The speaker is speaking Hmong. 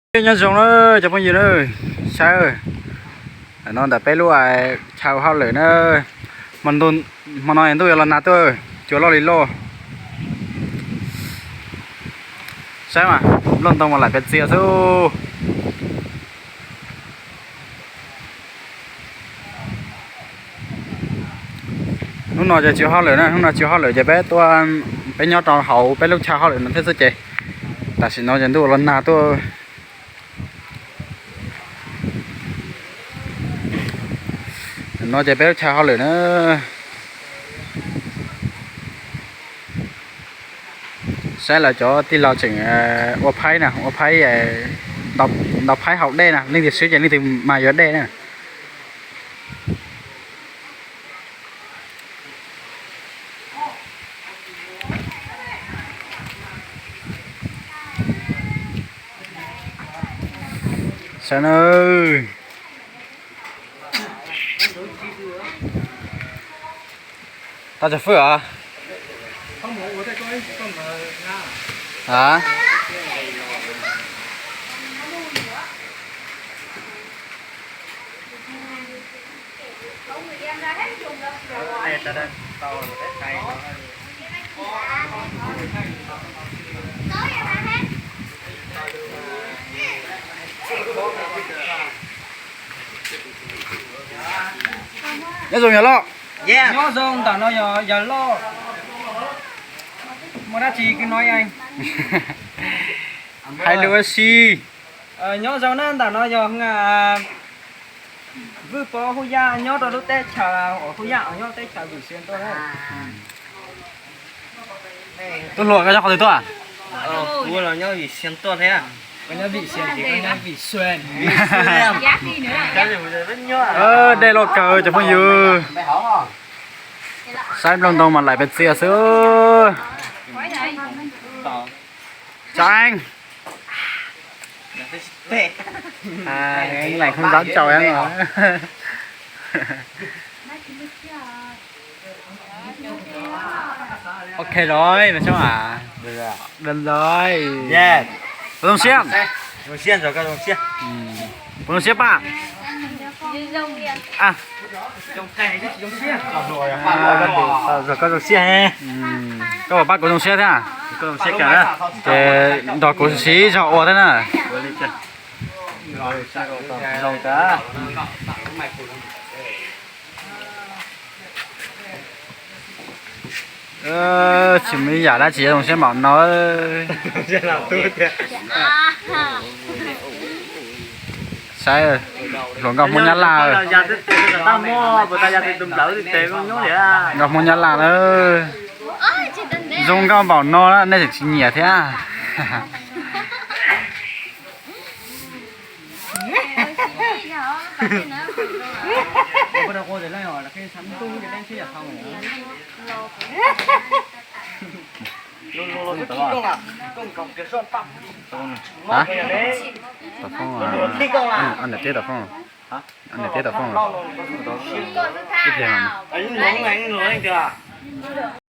Nyob zoo na cov phooj ywg na, saib no ntawm peb lub chaw hauj lwm na, hmo no ntuj yuav los nag tuaj, cua loj li loj. Saib mas, nplooj ntoo mas laim pes txias xwb. Hnub no ces tsis hauj lwm na, hnub no tsis hauj lwm ces peb tuaj, peb nyob rau hauv peb lub chaw hauj lwm no thiab xwb ces tam sim no ces ntuj los nag tuaj. No ces peb lub chaw hauj lwm na. Saib lawv cov tij laug tseem ua phaib na, ua phaib, ntaus phaib haus dej na, leej twg swb ces leej twg mas yuav dej na. Saib na. Tau cov fwj os. Nyob zoo yawg loj. Nyob zoo, ntawm no yog yawg loj. Muaj dab tsi kwv no? Hais lus ua si. Nyob zoo na, ntawm no yog Vwj Pob Hub Yaj nyob rau lub teb chaws, Hub Yaj nyob teb chaws Vwm Xias tuaj na. Tub hluas, koj nyob qhov twg tuaj? Kuv los nyob Vim Xias tuaj thiab. Koj nyob Vim Xias ces koj nyob Vim Xwm. Dej loj kawg cov phooj ywg. Saib nplooj ntoo mas laim pes txias xwb. Chào anh. Anh lạnh không dám chào em rồi. Ok rồi, nói chung là đơn giản. Yes. Có thông siết. Thông siết rồi, có thông siết. Ừ. Có thông siết bạn. À. Rồi có thông siết he. Ừ. Có bảo bác có thông siết thế à? Có thông siết kìa đó. Ces nrog kuv siv zog ua thiab na. Zoo kawg. Tsis muaj ib yam dab tsi zoo siab npaum no. Saib, hluas nkauj Hmoob Nyab Laj. Nkauj Hmoob Nyab Laj na. Zoo nkauj npaum no nej tseem tsis nyiam thiab. Hả? Tập phone à? Anh, anh để tiếp tập phone. Anh để tiếp tập phone à? Tiếp theo hả?